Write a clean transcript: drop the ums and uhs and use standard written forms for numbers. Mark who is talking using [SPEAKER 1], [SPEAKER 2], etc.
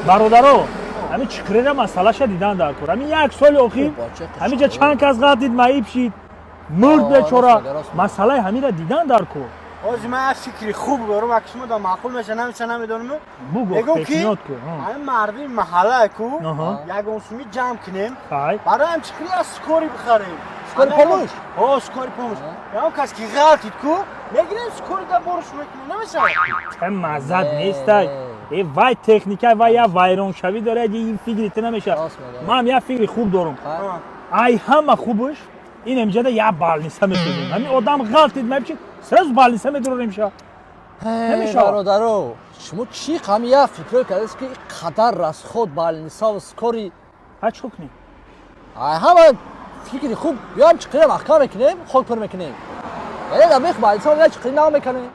[SPEAKER 1] Бародаро, ҳамин чиқирера масъалаша дидан дар кор. Ҳамин як соли охир ҳаминҷа чанд кас ғалтид, маиб шид, мурд бечора. Масъалаи ҳаминра дидан дар кор.
[SPEAKER 2] Ҳозир ман як фикри хуб дорам, ак шумо да маъқул меша, намеша, намедонам.
[SPEAKER 1] Бугӯ.
[SPEAKER 2] Мегӯм ки
[SPEAKER 1] пешниҳод кун.
[SPEAKER 2] Ҳамин мардуми маҳалла ку ягон суми ҷамъ кунем, барои ҳам чиқири аз скорый бихарем.
[SPEAKER 3] Скорый помощь?
[SPEAKER 2] О, скорый помощь. Ягон кас ки ғалтид ку, мегирем, скорый да борш мекунем, намешавад?
[SPEAKER 1] Ча маззат нестай. Э, вай техника, вай як вайроншавӣ дорад, ин фикри ту намешавад.
[SPEAKER 3] Рост мегӯяд.
[SPEAKER 1] Ман як фикри хуб дорам. Ай ҳама хубаш ин амҷада як больница месозем. Ҳамин одам ғалтид, мабичи, сразу больница медурорем ша. Намешавад.
[SPEAKER 3] Бародаро, шумо чӣ қами як фикрое кардест, ки қадар расход, больница ву скорый?
[SPEAKER 1] Ҳа, чӣ кунем?
[SPEAKER 3] Ай ҳама фикри хуб, биём, чиқира маҳкам мекунем, хок пур мекунем, яъне дар бех больница як чиқири нав мекунем.